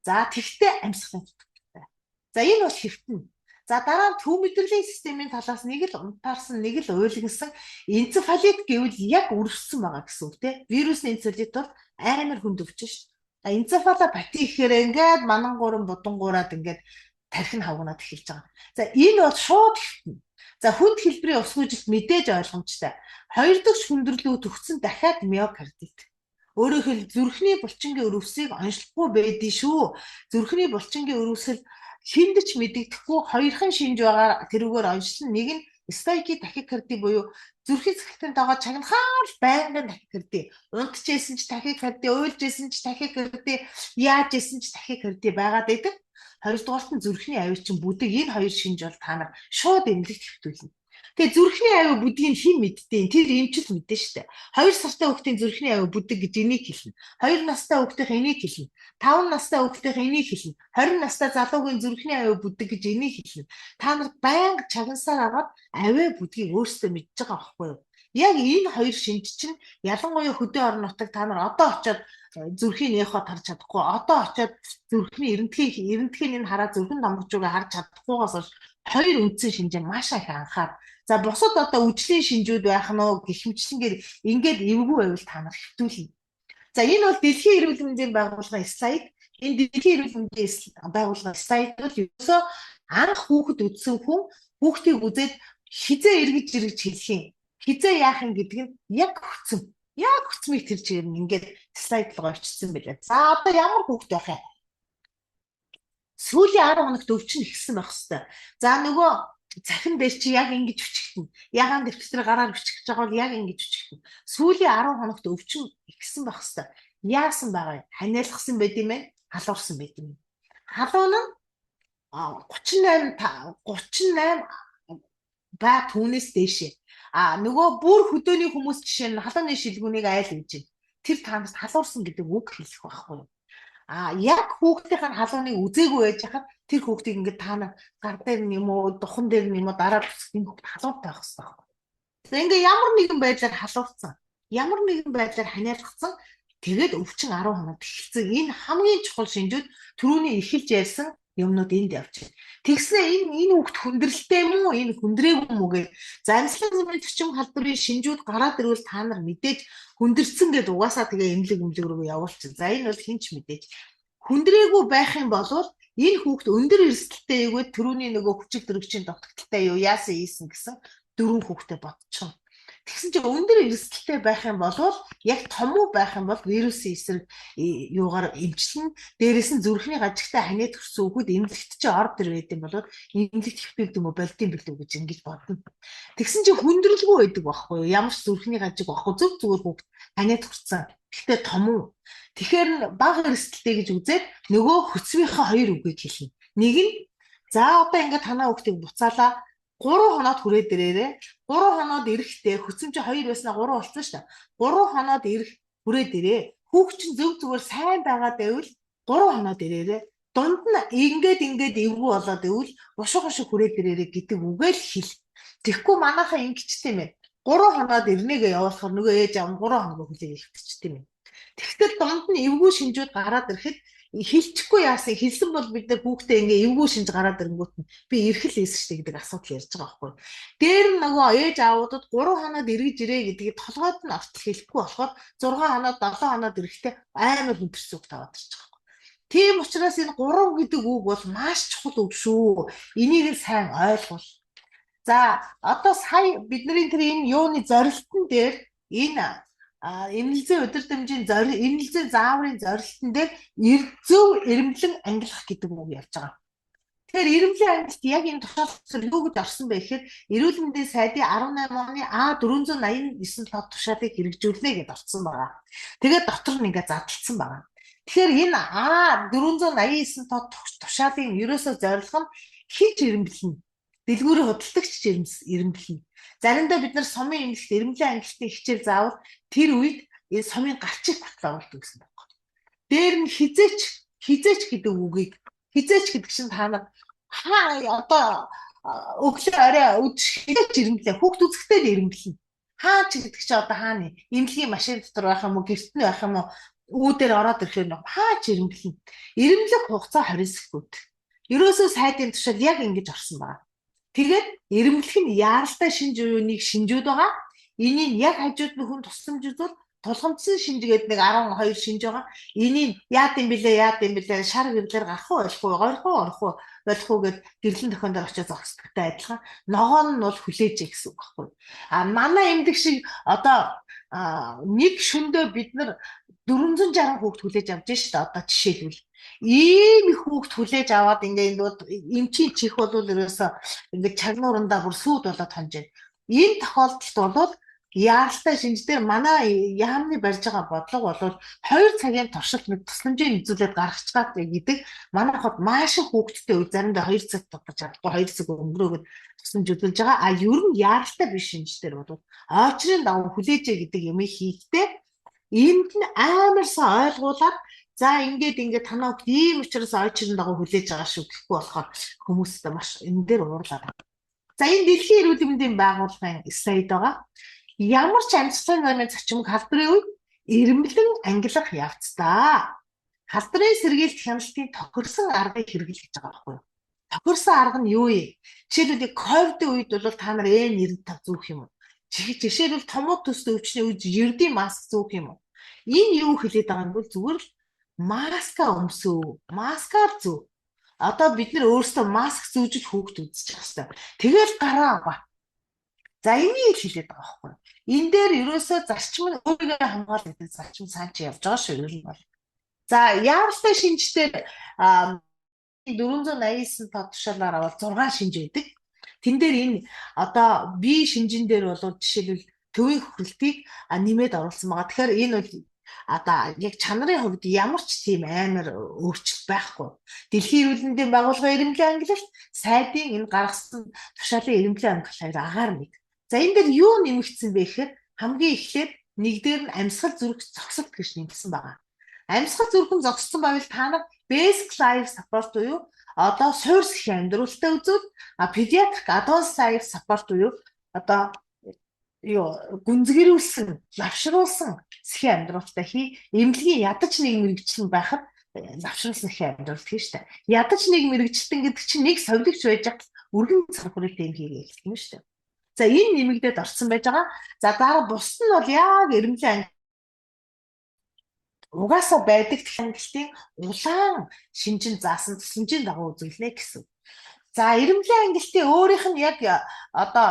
За тэгтээ амьсгалын дутагдaltaй. За энэ бол хэвтэнэ. За дараа нь төв мэдрэлийн системийн талаас нэг л унтаарсан, нэг л уйлгасан энцефалит гэвэл яг өрөвссөн байгаа гэсэн үг те. Вирусны энцефалит бол амар хүнд өвчин шүү дээ. Энцефалопати гэхээр ингээд манангууран будангуураад ингээд тархин хавгнаад эхэлж байгаа. За энэ бол шууд хэвтэнэ. За хүнд хэлбэрийн усгүйжилт мэдээж ойлгомжтой. Хоёр дахь хүндрэлүү төгссөн дахиад миокардит. Өөрөөр хэлбэл зүрхний булчингийн өрөвсийг онцлохгүй байдгийг шүү. Зүрхний булчингийн өрөвсөл хүнд ч мэдэгдэхгүй хоёрхан шинж байгаа тэрүүгээр онцлон. Нэг нь стойки тахикарди буюу зүрхийн цэцгэлтийн тоогоо чагнахаар л байнгын тахикарди. Унтчихсэн ч тахикарди, уйлжсэн ч тахикарди, яаж исэн ч тахикарди байгаад байдаг. Хоёрдугаарт нь зүрхний авир чинь бүдэг. Энэ хоёр шинж бол та нар шууд эмнэлэгт хэвтүүлнэ. Тэгээ зүрхний авир бүдгийг хэн мэддэг? Тэр эмчил мэднэ шүү дээ. 2 сартай хүүхдийн зүрхний авир бүдэг гэж энийг хэлнэ. 2 настай хүүхдийн энийг хэлнэ. 5 настай хүүхдийн энийг хэлнэ. 20 настай залуугийн зүрхний авир бүдэг гэж энийг хэлнэ. Та нар байнга чагнасаар агаад авиа бүдгийг өөрсдөө мэдж байгаа байхгүй юу? Яг энэ хоёр шинж чинь ялангуяа хөдөө орон нутаг та нар одоо очиод зүрхийн эхо тарж чадахгүй, одоо очиод зүрхний эрентхийн энэ хараа зүрхэн домогчуугаа харж чадахгүйгаас хойш хоёр үндсэн шинжээ маш их анхаар. За бусад одоо үжлийн шинжүүд байх нь уу гэх мэтчилэнгээр ингээд эвгүй байвал та нар хэвтүүлнэ. За энэ бол Дэлхийн эрүүл мэндийн байгууллагын слайд. Энэ Дэлхийн эрүүл мэндийн байгууллагын слайд бол ерөөсөө анх хүүхэд үзсэн хүн хүүхдийг үзээд хизээ эргэж эргэж хэлэх юм. Хизээ яах юм гэдэг нь яг хөцөн. Яг хөцмийг тэр чигээр нь ингээд слайд руу очсон байлаа. За одоо ямар хүүхэд байх юм? Сүүлийн 10 хоногт өвчин ихсэн байх хэвээр. За нөгөө цахим дээр чи яг ингэж өчигдэнэ. Ягаан дэвтэр гараар өчигдэж байгаа бол яг ингэж өчигдэнэ. Сүүлийн 10 хоногт өвчин ихсэн байх хэвээр. Яасан байгаа юм? Ханиалгасан байд юм бэ? Халуурсан байд юм. Халуун нь 38 38 ба түүнээс дээшээ. А нөгөө бүр хөдөөний хүмүүс жишээ нь халууны шилгүүнийг айл гэж байна. Тэр таанаас халуурсан гэдэг үг хэлэх байхгүй юу? А яг хүүхдийн халууныг үзээгүй байж хахад тэр хүүхдийг ингээд та нар гар дээр нь юм уу, духан дээр нь юм уу дараа бүсгэх энэ хүүхд халууртай байх хэрэгтэй байхгүй. Тэгээ ингээд ямар нэгэн байдлаар халуурсан, ямар нэгэн байдлаар ханиалгацсан тэгээд өвчин 10 хоногт эхэлсэн. Энэ хамгийн чухал шинжүүд түрүүний эхэлж ярьсан юмнууд энд явж байна. Тэгснэ энэ хүүхд хүндрэлтэй юм уу, энэ хүндрээгүй юм уу гэж за амьсгалын замын төчим халдварын шинжүүд гараад ирвэл та нар мэдээж хүндэрсэн гэдээ угаасаа тэгээ эмнэлэг рүү явуулчих. За энэ бол хинч мэдээж хүндрээгүй байх юм бол энэ хүүхд өндөр эрсдэлтэй юу вэ? Төрүүний нөгөө хүчил төрөгчийн дутагдaltaй юу яасан ийсэн гэсэн дөрвөн хүүхдэд бодчихно. Тэгсэн чинь өндөр эрсдэлтэй байх юм бол яг томуу байх юм бол вирусын эсрэг юугаар эмчлэн дээрээс нь зүрхний гажигтай ханиад төрсөн хүүхэд эмнэлэгт чи ор дэр байд юм бол эмнэлэгт хэвтүүлдэг юм уу болдсон билүү гэж ингэж бодно. Тэгсэн чинь хүндрэлгүй байдаг байхгүй юу? Ямар ч зүрхний гажиг байхгүй зөв зүгээр хүүхэд ханиад төрсөн. Гэхдээ томуу. Тэгэхээр бага эрсдэлтэй гэж үзээд нөгөө хөцмийнхээ хоёр үгийг хэлнэ. Нэг нь за одоо ингээд танаа хүүхдийг буцаалаа 3 хоноод хүрээд ирээрээ. 3 хоноод ирэхдээ хөцөм чи 2 байснаа 3 болсон шүү дээ. 3 хоноод ирэх хүрээд ирээ. Хүүхд чинь зөв зүгээр сайн байгаад байвал 3 хоноод ирээрээ. Дунд нь ингээд ингээд эвгүй болоод ивэл бушуу хошуу хүрээд ирээрээ гэдэг үгээ л хэл. Тэгэхгүй манайхаа ингэчтэй юм ээ. 3 хоноод ирнэгээ явуулахаар нөгөө ээж аав нь 3 хоног хүлээг ихтчихтэй юм. Тэгэхдээ дунд нь эвгүй шинжүүд гараад ирэхэд хилчихгүй яасан, хэлсэн бол бид нар хүүхдээ ингээ эвгүй шинж гараад ирэнгүүт нь би эрхэл хийсэн шүү дээ гэдэг асуудал ярьж байгаа байхгүй. Дээр нь нөгөө ээж аавуудад 3 хоноод эргэж ирээ гэдгийг толгойд нь ортол хэлэхгүй болохоор 6 хоноод 7 хоноод ирэхдээ амар хүндэрсэн үг таваад ирж байгаа байхгүй. Тийм учраас энэ 3 гэдэг үг бол маш чухал үг шүү. Энийг л сайн ойлгуул. За, одоо сая бидний тэр энэ юуны зорилтон дээр, энэ эмнэлзээ удирдамжийн зорил, эмнэлзээ зааврын зорилтон дээр зөв эрэмблэн ангилах гэдэг үг явж байгаа. Тэгэхээр эрэмблийн ангилалт яг энэ тушаал юу гэж орсон бэ гэхээр эрүүл мэндийн сайдын 18 оны А489 тод тушаалыг хэрэгжүүлнэ гэдээ орсон байгаа. Тэгээд дотор нь ингээд задлцсан байгаа. Тэгэхээр энэ А489 тод тушаалын ерөөсөө зорилго нь хийж эрэмблэнэ. Дэлгүүрийн худалдагч эрэмблэнэ. Заримдаа бид нар сумын эмнэлэгт эрэмблийн ангилалтын хичээл заавал тэр үед энэ сумын гарчиг хүртэл оруулдаг гэсэн байна. Дээр нь хизээч, хизээч гэдэг үгийг, хизээч гэдэг чинь та нар хаа одоо өглөө орой өд хизээч эрэмблээ, хүүхд үзэхдээ л эрэмблэнэ. Хаа ч гэдэг чинь одоо хааны эмнэлгийн машин дотор байх юм уу, гэрт нь байх юм уу, үүдээр ороод ирэхээр нэг хаа ч эрэмблэнэ. Эрэмблэх хугацаа 20 секунд. Ерөөсөө сайдын тушаал яг ингэж орсон байна. Тэгээд эрэмблэх нь яаралтай шинж буюу нэг шинжүүд байгаа. Энийг яг хажууд нь хүн тусламж үзвэл тулгамдсан шинж гээд нэг 12 шинж байгаа. Энийг яад юм бэлээ, яад юм бэлээ, шар гэрлэр гарах уу, болох уу, горих уу, орох уу, болох уу гэд гэрлэн тохион дээр очиж зогсдогтой адилхан. Ногоон нь бол хүлээж гэсэн үг байхгүй. А манай эмдэг шиг одоо нэг шөндөө бид нар 460 хүүхд хүлээж авч шүү дээ. Одоо жишээлбэл ийм их хүүхд хүлээж аваад ингээ энэ бол эмчийн чих бол ерөөсөө ингээ чагнуурандаа бүр сүйд болоод хонж байна. Энэ тохиолдолд бол яаралтай шинж дээр манай яамны барьж байгаа бодлого бол 2 цагийн туршилт нэг тусламжийг үзүүлээд гаргачихад гэдэг. Манай хот маш их хүүхдтэй үе заримдаа 2 цаг тогтож чадахгүй, 2 цаг өнгөрөөгд тусламж үзүүлж байгаа. А ер нь яаралтай биш шинж дээр бол очрын дагуу хүлээжээ гэдэг юм хийхдээ энд нь амарсан ойлгуулад, за ингээд ингээд танаа хүүхд ийм учраас очрын дагуу хүлээж байгаа шүү гэхгүй болохоор хүмүүстэй маш энэ дээр уурлаад байна. За, энэ дэлхийн эрүүл мэндийн байгууллагын слайд байгаа. Ямар ч амьсгалын замын зочимг халдварын үед эрэмблэн ангилах явцдаа халдварын сэргийлт хяналтын тохирсон аргыг хэрэглэж гэж байгаа байхгүй юу? Тохирсон арга нь юу юм? Жишээлбэл, ковидын үед бол та нар N95 зүүх юм уу? Жишээлбэл, томууд төстэй өвчний үед ердийн маск зүүх юм уу? Энэ юу хэлээд байгаа юм бол зүгээр л маска өмсөө, маскаар зүү. Одоо бид нар өөрсдөө маск зүүж л хүүхд үзчих хэвээр. Тэгэл гараа аваа. За, энийг л хэлээд байгаа байхгүй юу? Энэ дээр ерөөсөө зарчим нь өөрийгөө хамгаал гэдэг зарчим цаан чи явж байгаа шүү ер нь бол. За, яаралтай шинжтэй 489 тод тушаалаар авал 6 шинж байдаг. Тэн дээр энэ одоо бие шинжин дээр бол жишээлбэл төвийн хөхрөлтийг нэмээд оруулсан байгаа. Тэгэхээр энэ бол одоо яг чанарын хувьд ямар ч тийм амар өөрчлөлт байхгүй. Дэлхийн эрүүл мэндийн байгууллагын эрэмбэлийн ангилалт, сайдын энэ гаргасан тушаалын эрэмбэлийн ангилал хоёр агаар нэг. За, энэ дээр юу нэмэгдсэн бэ гэхээр хамгийн эхлээд нэгдээр нь амьсгал зүрх зогсолт гэж нэмсэн байгаа. Амьсгал зүрхэн зогссон байвал та нар basic life support буюу одоо суурь сэхийн амьдруултаа үзвэл, а pediatric advanced life support буюу одоо юу гүнзгийрүүлсэн, лавшруулсан сэхийн амьдруултаа хий. Эмнэлгийн ядаж нэг мэргэжил байхад лавшруулсан сэхийн амьдруулт хий штэ. Ядаж нэг мэргэжилтэн гэдэг чинь нэг совилогч байж хат өргөн цанхурын тэм хийгээ эхэлдэг юм штэ. За, энэ нэмэгдээд орсон байж байгаа. За, дараа бус нь бол яг эрэмбэлийн угаасаа байдаг ангилтын улаан шинжин заасан тусламжийн дагуу үзүүлнэ гэсэн. За, эрэмбэлийн ангилтын өөрийнх нь яг одоо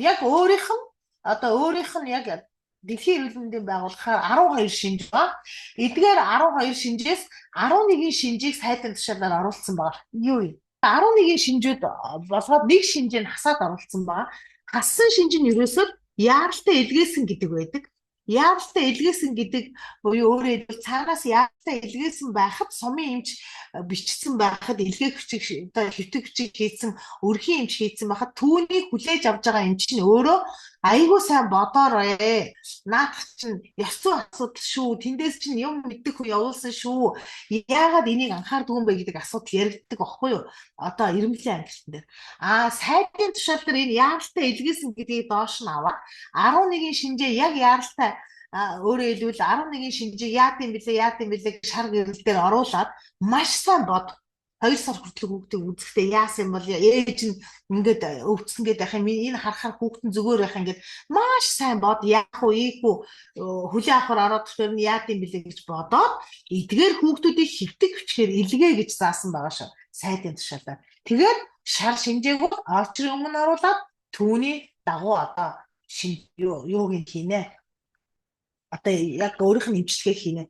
яг өөрийнх нь одоо өөрийнх нь яг Дэлхийн эрүүл мэндийн байгууллагаар 12 шинж ба. Эдгээр 12 шинжээс 11 шинжийг сайдын тушаалаар оруулсан байгаа. Юу юм? 11 шинжүүд болгоод нэг шинжийг хасаад оруулсан байгаа. Хассан шинж нь ерөөсөө яаралтай илгээсэн гэдэг байдаг. Яаралтай илгээсэн гэдэг буюу өөрөөр хэлбэл цаанаас яаралтай илгээсэн байхад сумын эмч бичсэн байхад илгээх бичиг одоо хэвтэх бичиг хийсэн өрхийн эмч хийсэн байхад түүнийг хүлээж авч байгаа эмч нь өөрөө айгүй сайн бодоорой. Наадах чинь ёс зүйн асуудал шүү. Тэндээс чинь юм мэддэг хүн явуулсан шүү. Яагаад энийг анхаардгүй юм бэ гэдэг асуудал яригддаг байхгүй юу? Одоо ирмэлийн амжилтан дээр. Аа сайдын тушаал дээр энэ яаралтай илгээсэн гэдгийг доош нь аваад 11-ийн шинжээ яг яаралтай өөрөөр хэлбэл 11-ийн шинжээ яад юм бэлээ яад юм бэлээ шар гэрэл дээр оруулаад маш сайн бод. 2 сар хүртэл хүүхдийг үзэхдээ яасан юм бол ээж нь ингээд өвдсөн гэдэг байх юм, энэ харахаар хүүхэд нь зүгээр байх ингээд маш сайн бод, яах вэ, ийх үү, хүлээ авахар ороод ирэхээр нь яад юм бэлээ гэж бодоод эдгээр хүүхдүүдийг хэвтэг хүчээр илгээ гэж заасан байгаа шүү. Сайдын тушаалаар. Тэгээд шар шинжээгүү орчрын өмнө оруулаад түүний дагуу одоо юуг нь хийнэ. Одоо яг өөрийнх нь эмчилгээг хийнэ.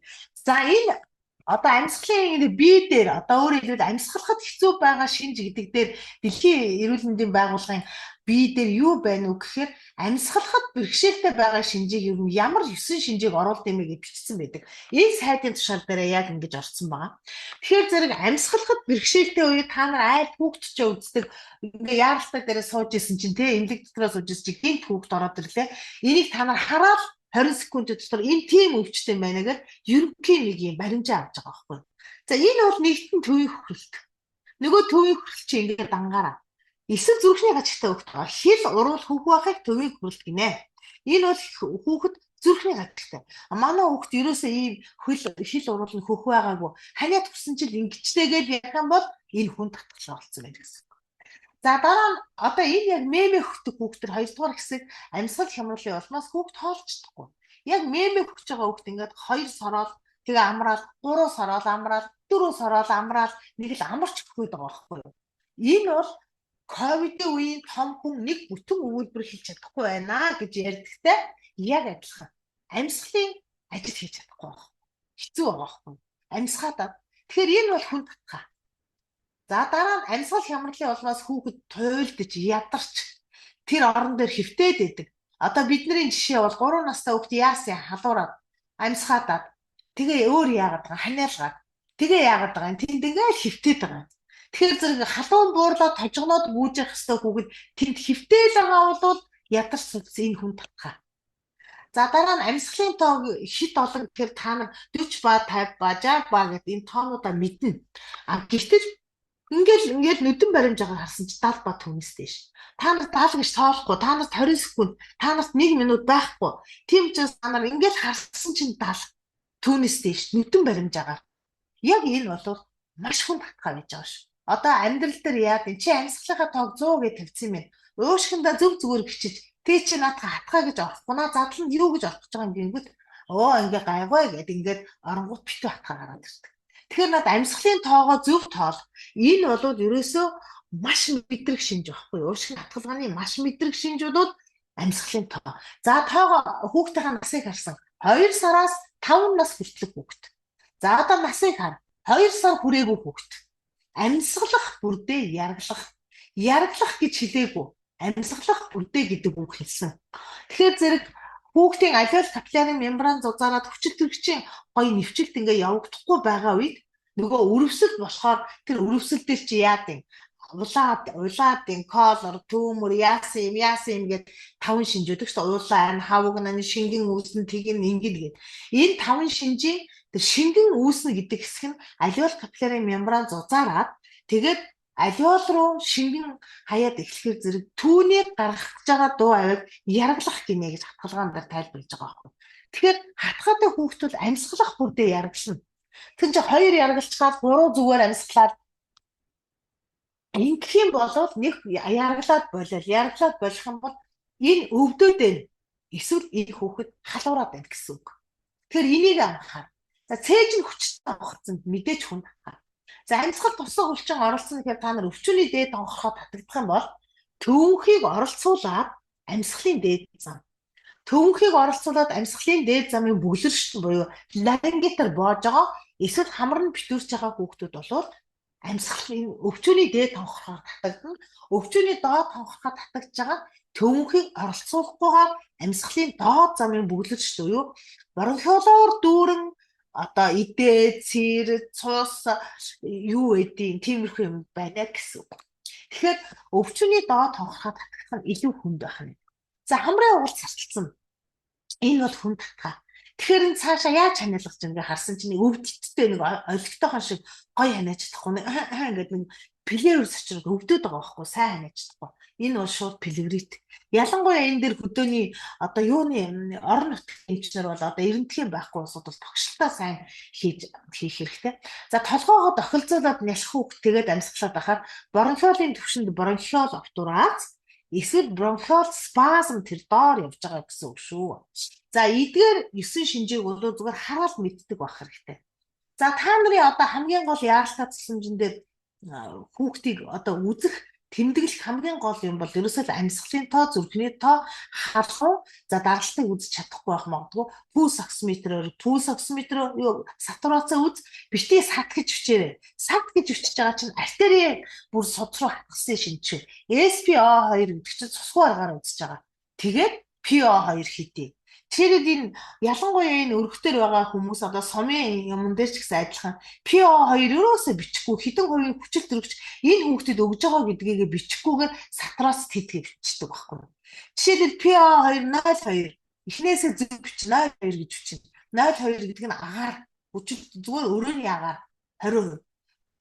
За энэ одоо амьсгалын бие дээр одоо өөрөөр хэлбэл амьсгалахад хэцүү байгаа шинж гэдэг дээр Дэлхийн эрүүл мэндийн байгууллагын бие дээр юу байна вэ гэхээр амьсгалахад бэрхшээлтэй байгаа шинжийг ер нь ямар 9 шинжийг оруулд юм бэ гэж бичсэн байдаг. Энэ сайдын тушаал дээр яг ингэж орсон байгаа. Тэгэхээр зэрэг амьсгалахад бэрхшээлтэй үед та нар айл хүүхд ч үздэг, ингээ яаралтай дээрээ сууж исэн чинь те эмнэлэг дотроо сууж исэн чинь гинт хүүхд ороод ирлээ. Энийг та нар хараад 20 секунд дотор энэ тийм өвчтэй байна гэж ерөнхий нэг юм баримжаа авч байгаа байхгүй. За энэ бол нэгтэн төвийн хөхрөлт. Нөгөө төвийн хөхрөлт чи ингээд дангаараа. Эсвэл зүрхний гажигтай хүүхэд байгаа. Хил уруул хөхүү байхыг төвийн хөхрөлт гинэ. Энэ бол хүүхэд зүрхний гажигтай. Манай хүүхэд ерөөсөө ийм хил уруул нь хөхүү байгаагүй. Ханиад төрсөн чил ингэчтэйгээл ярих юм бол энэ хүн татгалаа болсон байх гэсэн. За дараа нь одоо энэ яг мемэ хөтөг хүүхдэр 2 дугаар хэсэг амьсгал хямралын улмаас хүүхд хоолж чадахгүй. Яг мемэ хөтөж байгаа хүүхд ингээд 2 сороол тэгээ амраал, 3 сороол амраал, 4 сороол амраал нэг л амарч өгөх байгаа байхгүй юу? Энэ бол ковидын үеийн том хүн нэг бүтэн өгүүлбэр хэлж чадахгүй байна гэж ярьдагтай яг адилхан. Амьсгалын ажил хийж чадахгүй байх. Хэцүү байгаа байхгүй юу? Амьсгаадаа. Тэгэхээр энэ бол хүн татгаа. За дараа нь амьсгал хямралын улмаас хүүхэд туйлдж, ядарч тэр орон дээр хэвтээд байдаг. Одоо бидний жишээ бол 3 настай хүүхэд яасан халуураад амьсгаадаад тэгээ өөр яагаад байгаа ханиалгаад тэгээ яагаад байгаа юм тэнд ингээл хэвтээд байгаа. Тэгэхээр зэрэг халуун буурлаа тожгоноод гүйж явах хэвээр хүүхэд тэнд хэвтээл байгаа бол ядарч судас энэ хүн татгаа. За дараа нь амьсгалын тоог хит олон гэхээр та нар 40 ба 50 ба 60 ба гэд энэ тоонуудаа мэднэ. А гэтэл ингээл нүдэн баримж байгаа харсан чи 70 ба түүнээс дээш. Та нар 70 гэж тоолохгүй, та нарт 20 секунд, та нарт 1 минут байхгүй. Тийм учраас та нар ингээл харсан чинь 70 түүнээс дээш нүдэн баримж байгаа. Яг энэ бол маш хүн татгаа байж байгаа шүү. Одоо амьдрал дээр яад чи амьсгалынхаа тоог 100 гэж тавьсан юм байна. Уушгиндаа зөв зүгээр гिचиж тэг чи наадха хатгаа гэж орохгүй наа задланд юу гэж орох гэж байгаа юм гингүүт оо ингээ гайгүй гэд ингээд оронгууд битүү хатгаа гараад ирдэг. Тэгэхээр над амьсгалын тоогоо зөв тоол. Энэ бол ерөөсөө маш мэдрэг шинж байхгүй юу? Уушгин хатгалгааны маш мэдрэг шинж бол амьсгалын тоо. За тоогоо хүүхдийнхаа насыг харсан. 2 сараас 5 нас хүртэлх хүүхэд. За одоо насыг хар. 2 сар хүрээгүй хүүхэд. Амьсгалах бүрдээ яргалах. Яргалах гэж хэлээгүй. Амьсгалах бүрдээ гэдэг үг хэлсэн. Тэгэхээр зэрэг хүүхдийн алиол капиллярын мембран зузаараад хүчил төрөгчийн гоё нэвчилт ингээ явагдахгүй байгаа үед нөгөө өрөвсөл болохоор тэр өрөвсөл дээр чи яад юм? Улаад юм, колор, төмөр, яасан юм, яасан юм гэд таван шинж өгдөг шүү дээ. Улаан, хавгнан, шингэн үүснэ, тэгин, ингэн гэд. Энэ таван шинжийн тэр шингэн үүснэ гэдэг хэсэг нь алиол капиллярын мембран зузаараад тэгээд алиол руу шингэн хаяад эхлэхээр зэрэг түүнийг гаргах гэж байгаа дуу авиаг яргалах гинэ гэж хатгалгаан дээр тайлбарлаж байгаа байхгүй. Тэгэхээр хатгаатай хүүхдүүд бол амьсгалах бүрдээ яргална. Тэр чинь 2 яргалчгаад 3 зүгээр амьсгалаад ингэх юм бол нэг яргалаад болол яргалаад болох юм бол энэ өвдөд байна. Эсвэл энэ хүүхэд халуураад байна гэсэн үг. Тэгэхээр энийг анхаар. За цээж нь хүчтэй авахцсан мэдээж хүн татгаа. За амьсгал тусах хүлчин оролцсон гэхээр та нар өвчүүний дээд тонхорхоо татагдах юм бол төвөнхийг оролцуулаад амьсгалын дээд зам. Төвөнхийг оролцуулаад амьсгалын дээд замын бөглөршт буюу ларингитээр боож байгаа эсвэл хамар нь битүүрч байгаа хүүхдүүд бол амьсгалын өвчүүний дээд тонхорхоор татагдана. Өвчүүний доод тонхорхоо татагдж байгаа Төвөнхийг оролцуулахгүйгээр амьсгалын доод замын бөглөршил буюу бронхиолоор дүүрэн одоо идээ, цэр, цус юу эдийн тиймэрхүү юм байна гэсэн үг. Тэгэхээр өвчний доод хонхорхоо татгах нь илүү хүнд байх нь. За, хамрын угалт сарталцсан. Энэ бол хүнд татгаа. Тэгэхээр энэ цаашаа яаж ханиалгаж ингээ харсан чинь өвдөлттэй нэг олигтойхон шиг гой ханиач чадахгүй нэг ингээд нэг плевр сочроод өвдөд байгаа байхгүй, сайн ханиач чадахгүй. Энэ бол шууд плеврит. Ялангуяа энэ дэр хөдөөний одоо юуны орон нутгийн эмчнэр бол одоо эрентхийн байхгүй улсууд бол тогшилтоо сайн хийх хэрэгтэй. За, толгоогоо тохилцоолоод нялх хүүхд тэгээд амьсгалаад байхаар бронхиолын төвшөнд бронхиол обтурац эсвэл бронхиол спазм тэр доор явж байгаа гэсэн үг шүү. За, эдгээр 9 шинжийг бол зүгээр хараад мэддэг байх хэрэгтэй. За, та нарын одоо хамгийн гол яаралтай тусламжин дээр хүүхдийг одоо үзэх, тэмдэглэх хамгийн гол юм бол ерөөсөө л амьсгалын тоо, зүрхний тоо, халуун, за даралтыг үзэж чадахгүй байх магадгүй. Пульс оксиметрээр, пульс оксиметр юу сатурацаа үз, битгий SAT гэж бичээрэй. SAT гэж бичиж байгаа чинь артерийн бүр суд руу хатгсан шинж. SPO2 гэдэг чинь цусгүй аргаар үзэж байгаа. Тэгээд PO2 хийдэй. Тэгэхээр энэ ялангуяа энэ өргөтөр байгаа хүмүүс одоо сумын юмн дээр ч гэсэн адилхан PO2 ерөөсөө бичихгүй, хэдэн хувийн хүчил төрөгч энэ хүүхдэд өгж байгаа гэдгийг бичихгүйгээр сатурац тэдгийг бичдэг байхгүй. Жишээлбэл, PO2 0.2, эхнээсээ зөв бич, 0.2 гэж бичнэ. 0.2 гэдэг нь агаар хүчил, зүгээр өрөөний агаар 20%.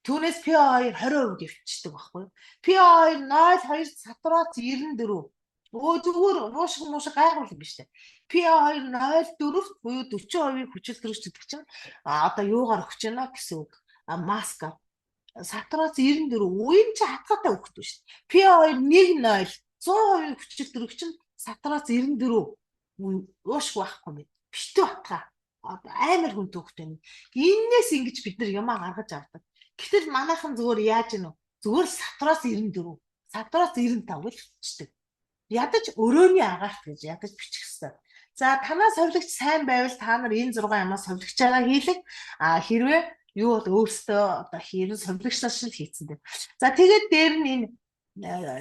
Түүнээс PO2 20% гэж бичдэг байхгүй. PO2 0.2, сатурац 94. Өө, зүгээр уушиг муушиг гайхуул юм биш үү? PO2 0.4 буюу 40% хүчил төрөгч гэдэг чинь одоо юугаар өгч байна гэсэн үг. А маска. Сатурац 94. Үн чи хатгаатай өгдөг шүү дээ. PO2 1.0, 100% хүчил төрөгч нь сатурац 94. Уушиг байхгүй мэд. Битүү хатгаа. Амар хүн төвхтэй. Эннээс ингэж бид нар юмаа гаргаж авдаг. Гэтэл манайхан зүгээр яаж гэнэ? Зүгээр сатурац 94, сатурац 95 гэж бичдэг. Ядаж өрөөний агаарт гэж ядаж бичих хэрэгтэй. За, танаа совилогч сайн байвал та нар энэ 6 ямаа совилогчаараа хийлэг. А хэрвээ юу бол өөрсдөө одоо хэрэн совилогчнаас шил хийцэн дээ. За, тэгээд дээр нь энэ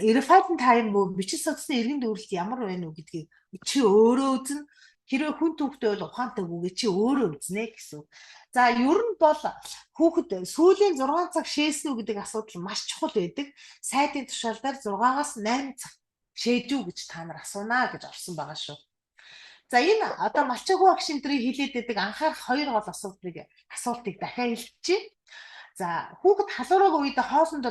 arrival time бүү бичил судасны эргэн дүүрэлт ямар байна уу гэдгийг чи өөрөө үзнэ. Хэрвээ хүн түүхтэй бол ухаантай гүгээ чи өөрөө үзнэ гэсэн. За, ер нь бол хүүхэд сүүлийн 6 цаг шээсэн үү гэдэг асуудал маш чухал байдаг. Сайдын тушаал дээр 6-аас 8 цаг шээж үү гэж та нар асуунаа гэж орсон байгаа шүү. За, энэ одоо Малчаагүй багш энэ тэрийг хэлээд байдаг анхаарах хоёр гол асуудлыг асуултыг дахиад хэлчихье. За, хүүхэд халуураагүй үедээ хоолондоо